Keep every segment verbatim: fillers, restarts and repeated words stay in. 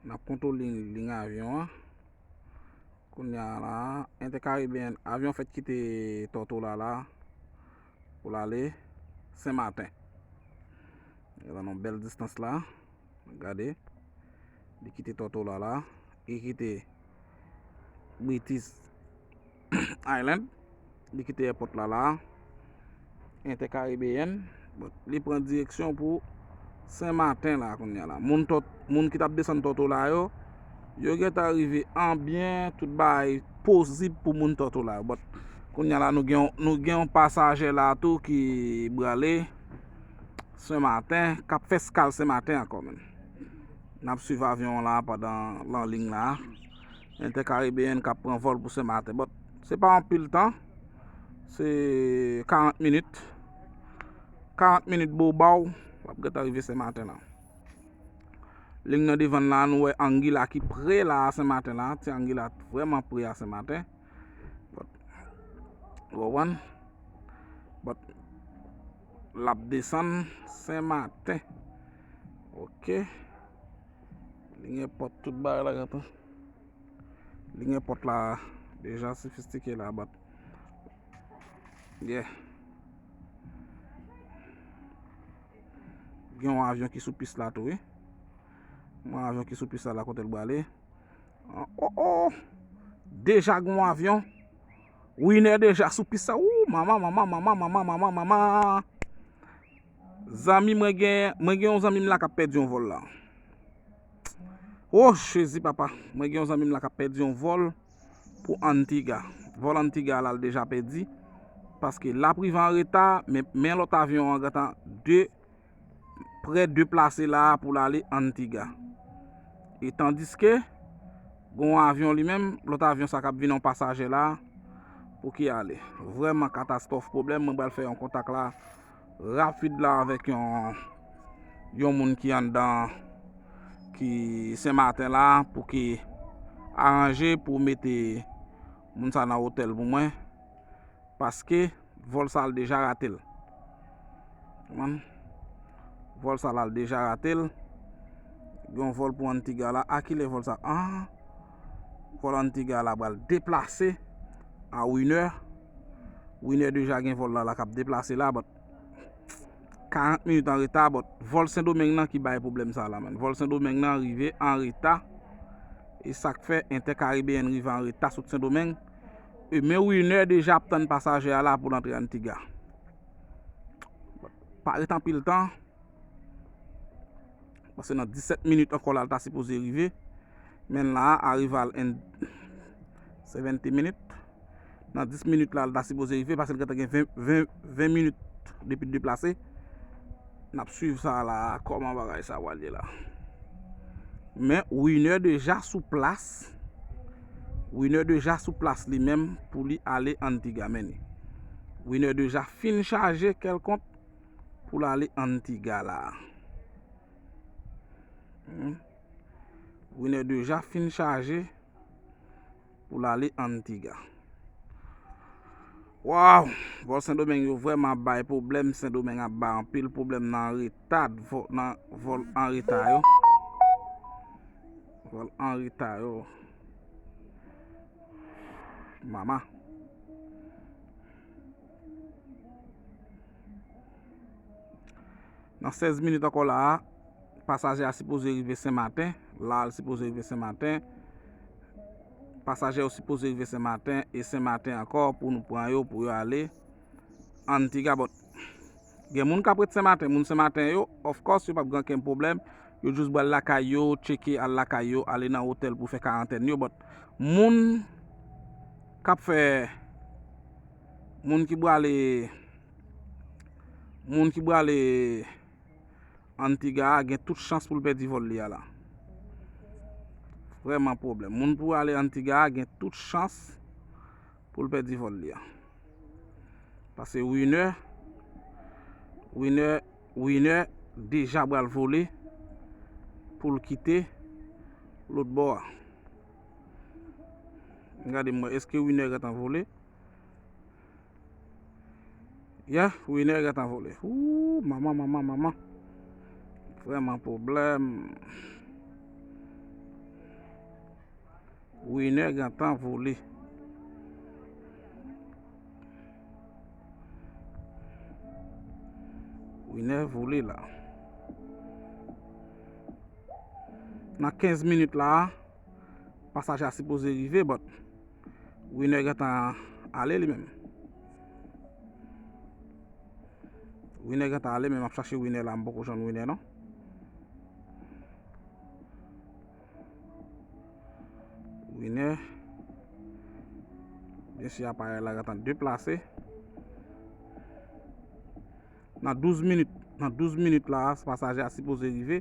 N ap kontwole liy avyon an. Kounye a la, Intercaribbean, avyon fèk kite Tortola la pou l ale Sen Maten. Gade yon bèl distans la. Gade. Li kite Tortola la. Li kite British Island. Li kite èpòt la la. Intercaribbean. Bon, li pran direksyon pou Sen Maten la kounye a la. Moun Tòt-, moun ki t ap desann Tortola yo, yo gentan rive an byen, tout bagay pozib pou moun Tortola yo. Bon, kounye a la, nou gen, nou gen yon pasaje la tou ki brale Sen Maten, k ap fè eskal Sen Maten ankò, menn. N ap swiv avyon an la pandan l an liy la. Intercaribbean k ap pran vòl pou Sen Maten. Bon, se pa anpil tan. Se karant minit. Karant minit bobaw, w ap gentan rive Sen Maten la. Liy nan devan l la, nou wè Anguilla ki pre la a Sen Maten la. Ti Anguilla vrèman pre a Sen Maten. But, w konprann? But, l ap desann Sen Maten. Ok. Li gen pòt tout bagay la gentan. Li gen pòt la deja sofistike la, but, yeah. Gen yon avyon ki sou pis la tou, wi. Yon avyon ki sou pis la, la kote l prale. Oh, oh, oh. Deja gen yon avyon. Winner deja sou pis la. Ou, manman, manman, manman, manman, manman, manman. Zanmi mwen gen, mwen gen yon zanmi m la k ap pèdi yon vòl la. Oh, Jezi, papa. Mwen gen yon zanmi m la k ap pèdi yon vòl pou Antigua. Vòl Antigua la, l deja pèdi. Paske l ap rive an reta, men, men lòt avyon an gentan de, prè deplase la pou l ale Antigua. E tandiske, gen yon avyon li menm, lòt avyon sa k ap vin an pasaje la, pou ki ale. Vrèman katastwòf pwoblèm, mwen pral fè yon kontak la rapid la avèk yon, yon moun ki anndan, ki Sen Maten la, pou ki aranje pou mete moun sa nan otèl pou mwen. Paske vòl sa l deja rate l. Konprann? Vòl sa la l deja rate l. Gen yon vòl pou Antigua la. A kilè vòl sa? Ah, vòl Antigua la pral deplase a Winner. Winner deja gen vòl la, la k ap deplase la, but karant minit an reta, but vòl Sendomeng nan ki bay pwoblèm sa la, menn. Vòl Sendomeng nan rive an reta. E sa k fè Intercaribbean rive an reta sot Sendomeng. E men Winner deja ap tann pasaje a la pou l antre Antigua. Pa ret anpil tan. Paske nan disèt minit ankò la, l ta sipoze rive. Men la, arrival in seventy minit. Nan dis minit la, l ta sipoze rive, paske l gentan gen ven, ven, ven minit depi l deplase. N ap swiv sa la, kòman bagay sa pral ye la. Men Winner deja sou plas. Winner deja sou plas li menm pou li ale Antigua, men li. Winner deja fin chaje kèlkont pou l ale Antigua la. Hmm. Winner deja fin chaje pou l ale Antigua. Waw! Vòl Sendomeng yo vrèman ap bay pwoblèm. Sendomeng ap bay anpil pwoblèm nan reta, vò-, nan vòl an reta yo. Vòl an reta yo. Mama. Nan sèz minit ankò la a, pasaje a sipoze rive Sen Maten. La, l sipoze rive Sen Maten. Pasaje yo sipoze rive Sen Maten e Sen Maten ankò pou nou pran yo, pou yo ale Antigua. But gen moun k ap ret Sen Maten, moun Sen Maten yo, of course, yo p ap gen okenn pwoblèm. Yo jis pral lakay yo, tcheke al lakay yo, ale nan otèl pou fè karantèn yo. But moun k ap fè, moun ki prale, moun ki prale Antigua a gen tout chans pou l pèdi vòl li a la. Vrèman pwoblèm. Moun pou ale Antigua a gen tout chans pou l pèdi vòl li a. Paske Winner, Winner, Winner deja pral vole pou l kite lòt bò a. Gade m wè, èske Winner gentan vole? Yeah, Winner gentan vole. Ooh, manman, manman, manman. Vrèman pwoblèm. Winner gentan vole. Winner vole la. Nan kenz minit la, pasaje a sipoze rive, but Winner gentan ale li menm. Winner gentan ale, men m ap chache Winner la, m poko jwenn Winner non. Winner. Byen si aparèy la gentan deplase. Nan douz minit, nan douz minit la, pasaje a sipoze rive.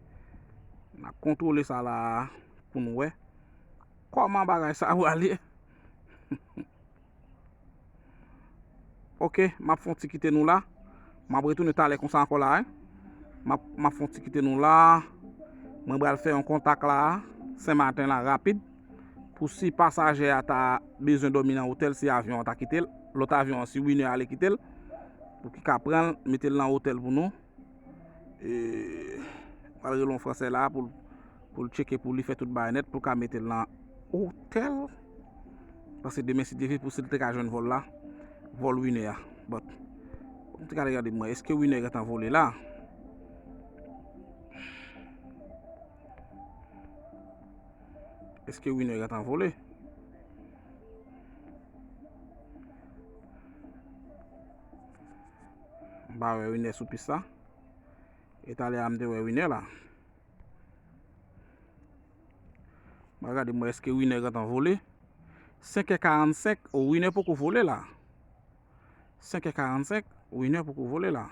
N ap kontwole sa la pou n wè kòman bagay sa a pral ye. Ok, m ap fè yon ti kite nou la. M ap retounen talè konsa ankò la, wi. M ap, m ap fè yon ti kite nou la. Mwen pral fè yon kontak la, Senmaten la, rapid. Pou si pasaje a ta bezwen dòmi nan otèl, si avyon an ta kite l, lòt avyon an, si Winner ale kite l, pou ki ka pran l, mete l nan otèl pou nou. E, pral rele yon Fransè la pou, pou l tcheke, pou li fè tout bagay nèt, pou l ka mete l nan otèl. Paske demen, si Dye vle, pou si l te ka jwenn vòl la, vòl Winner a. But, m te ka gade mwen, èske Winner gentan vole la? Èske Winner gentan vole? M pa wè Winner sou pis la. E talè a m te wè Winner la. Mwen gade mwen èske Winner gentan vole. Senkè karannsenk, o, Winner poko vole la. Senkè karannsenk, Winner poko vole la.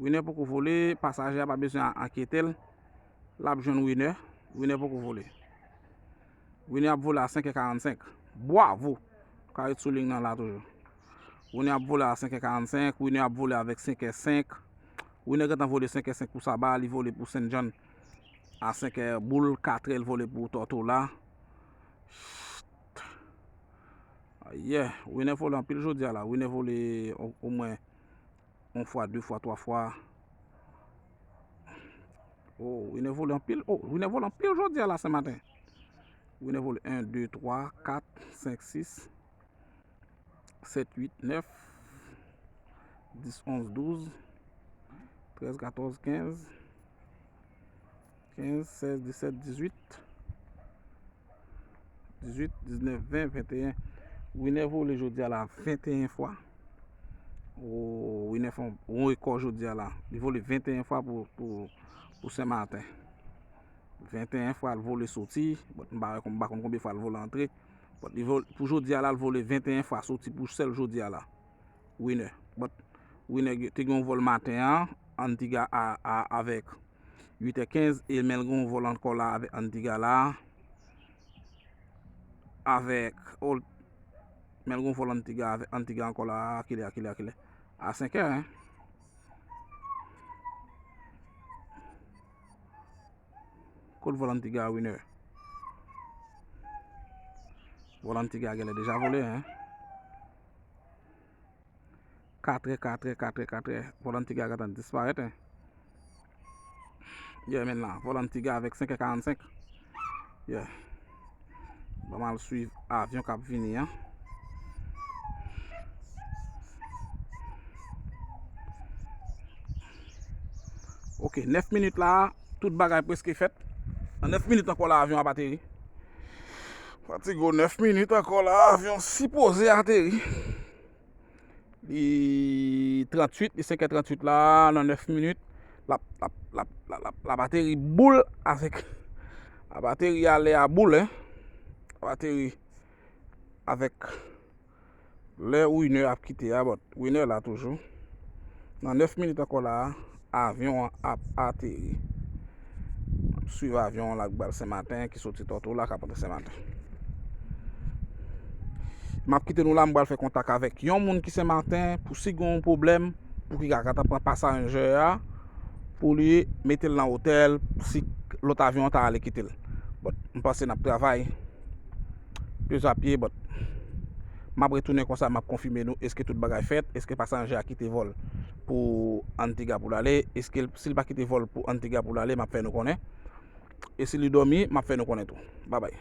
Winner poko vole, pasaje a pa bezwen enkyete l. L ap jwenn Winner. Winner poko vole. Winner ap vole a senkè karannsenk. Bwavo! Ka ret sou liy nan la toujou. Winner ap vole a senkè karannsenk, Winner ap vole avèk senkè senk. Winner gentan vole senkè senk pou Saba, li vole pou Saint John a senkè boul, katrè l vole pou Tortola. Yeah, Winner vole anpil jodi a la. Winner vole o-, omwen yon fwa, de fwa, twa fwa. Oh, Winner vole anpil. Oh, Winner vole anpil jodi a la Senmaten. Winner vole en, de, twa, kat, senk, sis, sèt, uit, nèf, dis, onz, douz, trèz, katòz, kenz, kenz, sèz, disèt, dizuit, dizuit, diznèf, ven, venteyen. Winner vole jodi a la venteyen fwa. O, Winner fè yon rekò jodi a la. Li vole venteyen fwa pou, pou, pou Senmaten. Venteyen fwa l vole soti. Bon, m pa wè, m pa konn konbyen fwa l vole antre. Bon, li vole, pou jodi a la, l vole venteyen fwa soti pou sèl jodi a la. Winner. But Winner te gen yon vòl maten an, Antigua a, a, avèk uitè kenz, e men l gen yon vòl ankò la avèk Antigua la. Avèk, oh, men l gen yon vòl Antigua avèk Antigua ankò la, a kilè, a kilè, a kilè? A senkè, en. Kot vòl Antigua a, Winner? Vòl Antigua a genlè deja vole, en. Katrè, katrè, katrè, katrè. Vòl Antigua a gentan disparèt, en. Yeah, men la. Vòl Antigua avèk senkè karannsenk. Yeah. Ban m al swiv avyon k ap vini an. Ok, nèf minit la, tout bagay prèske fèt. Nan nèf minit ankò la, avyon ap ateri. Fatigo, nèf minit ankò la, avyon sipoze ateri. Li tranntuit, li senkè tranntuit la, nan nèf minit, l ap, l ap, l ap, l ap, l ap, l ap ateri boul avèk, l ap ateri a lè a boul, en. L ap ateri avèk lè Winner ap kite a, but Winner la toujou. Nan nèf minit ankò la, avyon an ap ateri. M ap swiv avyon an la k pral Senmaten, ki soti Tortola, k ap antre Senmaten. M ap kite nou la, m pral fè kontak avèk yon moun ki Senmaten pou si gen yon pwoblèm, pou ki ka gentan pran pasaje a, pou li mete l nan otèl, si lòt avyon an ta ale kite l. But, m panse n ap travay. Pye a pye, but m ap retounen konsa, m ap konfime nou èske tout bagay fèt, èske pasaje a kite vòl pou Antigua pou l ale, èske l, si l pa kite vòl pou Antigua pou l ale, m ap fè nou konnen. E si li dòmi, m ap fè nou konnen tou. Babay.